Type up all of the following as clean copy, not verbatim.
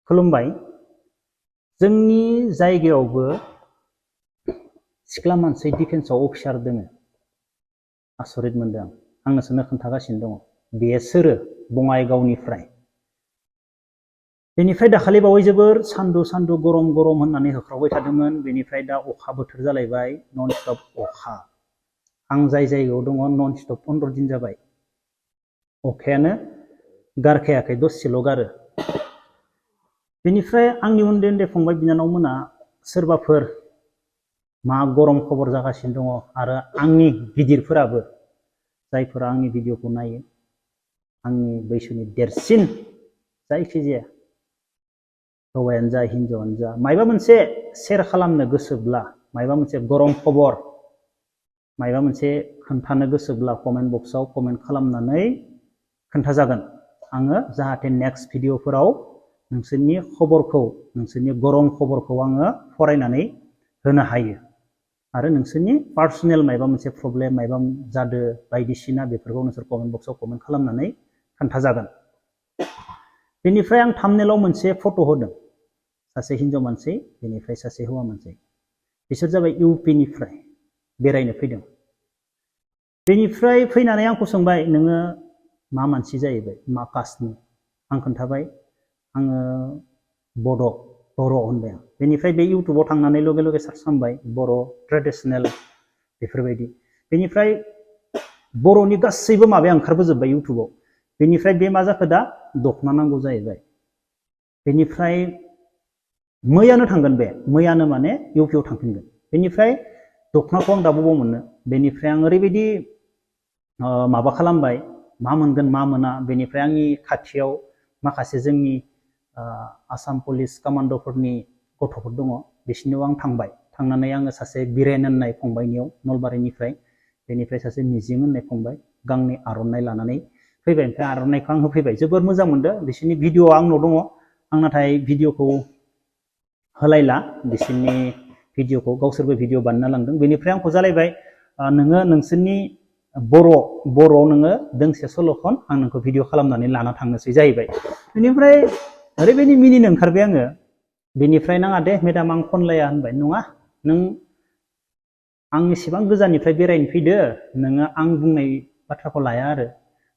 खुलुमबाय जोंनि जायगायावबो सिख्ला मानसि डिफेन्सआव अफिसार दोङो आसरित मोनदों आं नोंसोरनो खोन्थागासिनो दङ बेयो सोरो बङाइगावनिफ्राय बेनिफ्राय दाखालि बावै जोबोर सान्दु गरम होननानै होख्रावबाय थादोंमोन बेनिफ्राय दा अखा बोथोर जालायबाय नन स्टप अखा आं जाय जायगायाव दङ नन स्टप 15 दिन जाबाय अखायानो गारखायाखै दसेल' गारो बेनिफ्राय आंनि उन्दै उन्दै फंबाय बिनानावमोना सोरबाफोर मा गरम खबर जागासिनो दङ आरो आंनि गिदिरफोराबो जायफोरा आंनि भिडिअखौ नायो आंनि बैसोनि देरसिन जायखिजाया हौवायानो जा हिनजावानो जा मायबा मोनसे शेयार खालामनो गोसोब्ला मायबा मोनसे गरम खबर मायबा मोनसे खोन्थानो गोसोब्ला कमेन्ट बक्सआव कमेन्ट खालामनानै खोन्थाजागोन आङो जाहाथे नेक्स्ट भिडिअफोराव नोंसोरनि खबरखौ नोंसोरनि गरम खबरखौ आङो फरायनानै होनो हायो आरो नोंसोरनि पार्सनेल मायबा मोनसे प्रब्लेम मायबा जादो बायदिसिना बेफोरखौ नोंसोर कमेन्ट बक्सआव कमेन्ट खालामनानै खोन्थाजागोन बेनिफ्राय आं थाम्बनेलाव मोनसे फट' होदों सासे हिनजाव मानसि बेनिफ्राय सासे हौवा मानसि बिसोर जाबाय इउपिनिफ्राय बेरायनो फैदों बेनिफ्राय फैनानै आंखौ सोंबाय नोङो मा मानसि जाहैबाय मा कास्टनि आं खोन्थाबाय आङो बर' होनबाय आं बेनिफ्राय बे इउटुबाव थांनानै लगे लगे सार्च खालामबाय बर' ट्रेडिसनेल बेफोरबायदि बेनिफ्राय बर'नि गासैबो माबाया ओंखारबोजोब्बाय इउटुबाव बेनिफ्राय बे मा जाखो दा दखना नांगौ जाहैबाय बेनिफ्राय मैयानो थांगोन बे मैयानो माने इउपिआव थांफिनगोन बेनिफ्राय दखनाखौ आं दा बबाव मोननो बेनिफ्राय आं ओरैबायदि माबा खालामबाय मा मोनगोन मा मोना बेनिफ्राय आंनि खाथियाव माखासे जोंनि आसाम पुलिस कामान्ड'फोरनि गथ'फोर दङ बिसोरनियाव आं थांबाय थांनानै आङो सासे बिरेन होननाय फंबायनियाव नलबारिनिफ्राय बेनिफ्राय सासे मिजिं होननाय फंबाय गांनै आर'नाइ लानानै फैबाय ओमफ्राय आर'नाइखौ आं होफैबाय जोबोर मोजां मोनदों बिसोरनि भिडिअ आंनाव दङ आं नाथाय भिडिअखौ होलायला बिसोरनि भिडिअखौ गावसोरबो भिडिअ बानायना लांदों बेनिफ्राय आंखौ जालायबाय नोङो नोंसोरनि बर'आव नोङो दोंसे सल' खन आं नोंखौ भिडिअ खालामनानै लाना थांनोसै जाहैबाय बेनिफ्राय ओरैबायदि मिनिनो ओंखारबाय आङो बेनिफ्राय नाङा दे मेडाम आं खनलाया होनबाय नङा नों आं एसेबां गोजाननिफ्राय बेरायनो फैदो नोङो आं बुंनाय बाथ्राखौ लाया आरो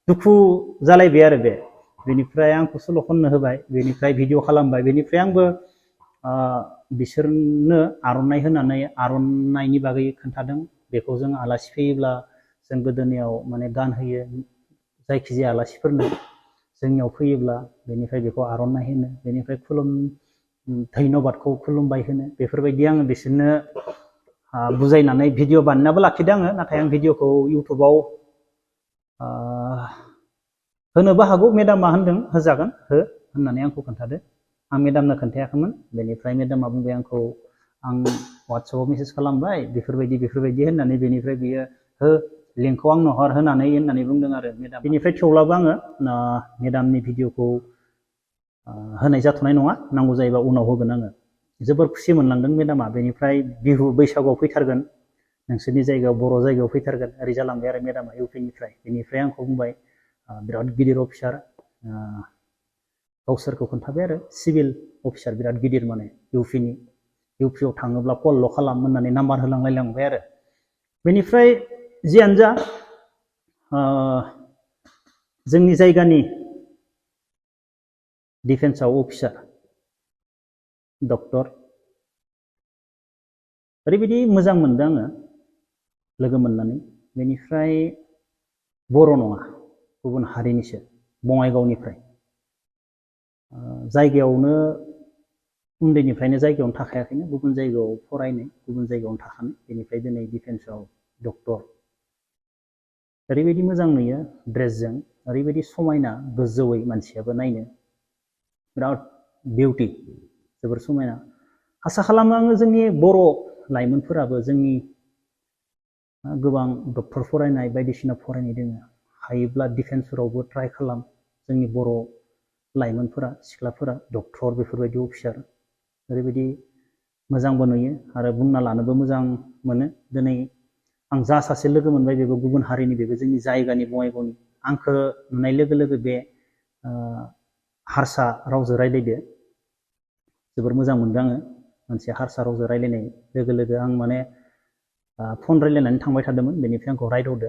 दुखु जालायबाय आरो बे बेनिफ्राय आंखौ सल' खननो होबाय बेनिफ्राय भिडिअ खालामबाय बेनिफ्राय आंबो बिसोरनो आर'नाइ होनानै आर'नाइनि बागै खोन्थादों बेखौ जों आलासि फैयोब्ला जों गोदोनायाव माने गानहोयो जायखिजाया आलासिफोरनो जोंनियाव फैयोब्ला बेनिफ्राय बेखौ आर'नाइ होनो बेनिफ्राय धन्यबादखौ खुलुमबाय होनो बेफोरबायदि आङो बिसोरनो बुजायनानै भिडिअ बानायनाबो लाखिदों आङो नाथाय आं भिडिअखौ इउटुबाव होनोबो हागौ मेडामा होनदों होजागोन हो होननानै आंखौ खोन्थादो आं मेडामनो खोन्थायाखैमोन बेनिफ्राय मेडामा बुंबाय आंखौ आं वाट्सएपआव मेसेज खालामबाय बेफोरबायदि होननानै बेनिफ्राय बियो हो लिंकखौ आंनो हर होननानै बुंदों आरो मेडाम बेनिफ्राय थेवब्लाबो आङो मेडामनि भिडिअखौ होनाय जाथ'नाय नङा नांगौ जायोबा उनाव होगोन आङो जोबोर खुसि मोनलांदों मेडामा बेनिफ्राय बैसागुआव फैथारगोन नोंसोरनि जायगायाव बर' जायगायाव फैथारगोन ओरै जालांबाय आरो मेडामा इउपिनिफ्राय बेनिफ्राय आंखौ बुंबाय बिराद गिदिर अफिसार गावसोरखौ खोन्थाबाय आरो सिभिल अफिसार बिराद गिदिर माने इउपिआव थाङोब्ला कलल' खालाम होननानै नाम्बार होलांलायलांबाय आरो बेनिफ्राय जियानो जा जोंनि जायगानि डिफेन्सआव अफिसार डक्टर ओरैबायदि मोजां मोनदों आङो लोगो मोननानै बेनिफ्राय बर' नङा गुबुन हारिनिसो बङाइगावनिफ्राय जायगायावनो उन्दैनिफ्रायनो जायगायावनो थाखायाखैनो गुबुन जायगायाव फरायनाय गुबुन जायगायावनो थाखानाय बेनिफ्राय दिनै डिफेन्सआव डक्टर ओरैबायदि मोजां नुयो ड्रेसजों ओरैबायदि समायना गोजौयै मानसियाबो नायनो बिराद बिउटि जोबोर समायना आसा खालामो आङो जोंनि बर' लाइमोनफोराबो जोंनि गोबां डक्टर फरायनाय बायदिसिना फरायनाय दङ हायोब्ला डिफेन्सफोरावबो ट्राइ खालाम जोंनि बर' लाइमोनफोरा सिख्लाफोरा डक्टर बेफोरबायदि अफिसार ओरैबायदि मोजांबो नुयो आरो बुंना लानोबो मोजां मोनो दिनै आं जा सासे लोगो मोनबाय बेबो गुबुन हारिनि बेबो जोंनि जायगानि बङाइगावनि आंखौ नुनाय लोगो लोगो बे हारसा रावजों रायज्लायदो जोबोर मोजां मोनदों आङो मोनसे हारसा रावजों रायलायनाय लोगो लोगो आं माने फन रायलायनानै थांबाय थादोंमोन बेनिफ्राय आंखौ रायदावदो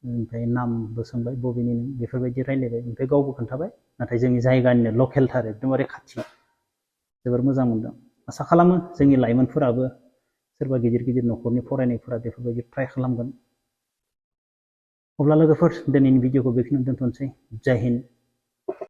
ओमफ्राय नामबो सोंबाय बबेनि नों बेफोरबायदि रायलायबाय ओमफ्राय गावबो खोन्थाबाय नाथाय जोंनि जायगानिनो लकेलथार एकदमबारे खाथि जोबोर मोजां मोनदों आसा खालामो जोंनि लाइमोनफोराबो सोरबा गिदिर गिदिर न'खरनि फरायनायफोरा बेफोरबायदि ट्राइ खालामगोन अब्ला लोगोफोर दिनैनि भिडिअखौ बेखिनियावनो दोनथ'नोसै जय हिन्द